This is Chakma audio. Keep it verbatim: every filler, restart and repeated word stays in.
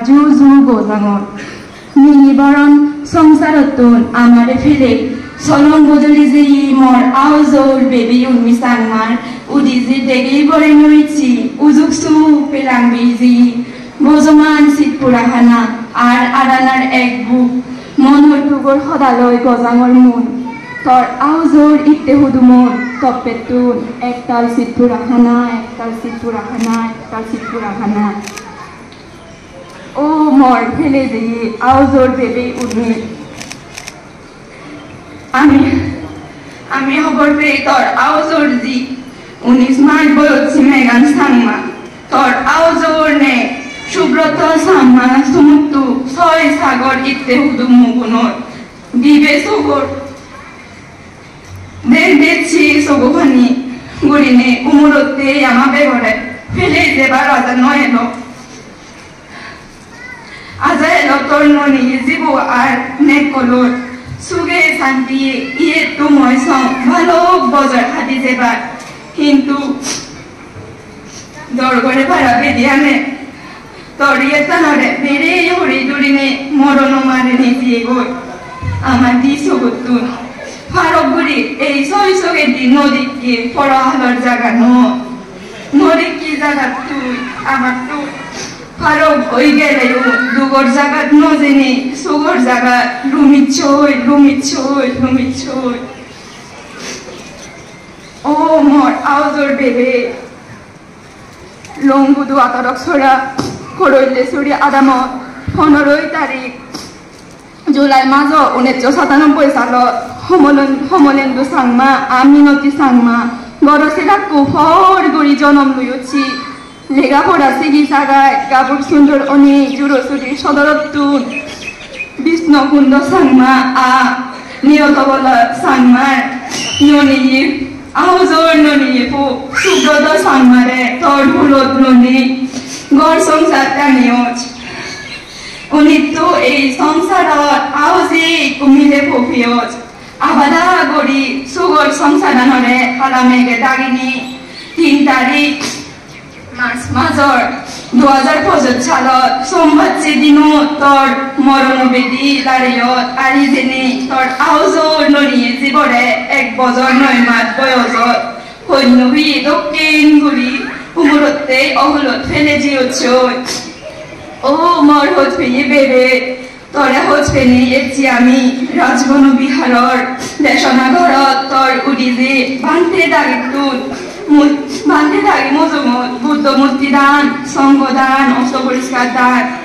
Ju ju gojangor. Mili boron songsarottun amare pele solong bodoli jeyi mor aujor bebeyun mi Changmar udije degei bore noichi ujuk su pelang beji bojoman sitpura hana ar aranar ek buk monor tugor hodaloi gojangor mun. Tor aujor itte hudumon toppettun ektal sitpura hana, ektal sitpura hana, ektal sitpura hana. O mor pele jeyi aujor bebe unni. Ami, ami hobor pei tor aujor ji unis maj boyos si Megan Changma. Tor aujor ne Subroto Changma sumuttu soi sagor itte hudu mugunor. Dibe sogor. Den den si sogo pani gurine umurotte ama begore pele jebar aja no elo. Aja elo tor noni jibo ar nekkolot suge santiye iyettu moi song balok bojor hadi jebar. Hintu dor gore para bedi ane tor iyettanore bere hori durine morono marine jiyegoi. Ama di sogottun parok guri ei soi sogedi nodikke poro halor jaga no. Nodikke jagattun amattun parok oi geleyo dugor jagat no jeni sugor jagat lumichoi, lumichoi, lumichoi. O mor aujor bebe. Longgudu atorok sora Koroille suri adamot ponoroi tarik July majo uniccho satanobboi salot Homolen-, Homolendu Changma, a Minoti Changma, goro serakku por guri jonom luyucchi. Lega pora sigi sagai gabur sundor oni juro suri sodorottun Bisnu Kundo Changma a Niyoto Bola Changmar noniye aujor noniye po Subroto Changmare tor hulot noni gor songsar taniyoj. Unittu ei songsarot auji ikku mile po piyoj. Abada guri sugor songsaranore hala mege dagini tin tarik March major du hajar pojoj salot sombacche dino tor morono bedi lariyot ari jeni tor aujor noniye jibore ek bojor noi mas boyojot honno hi dokken guri umurotte ohulot pele jiyochoi. O mor hoj peye bebe, tore hoj penei ecchi ami Rajbono Biharor desona ghorot tor udije bhante dagittun mu-, bhante dagi mujungot Buddho murti dan, Songho dan, osto poriskar dan,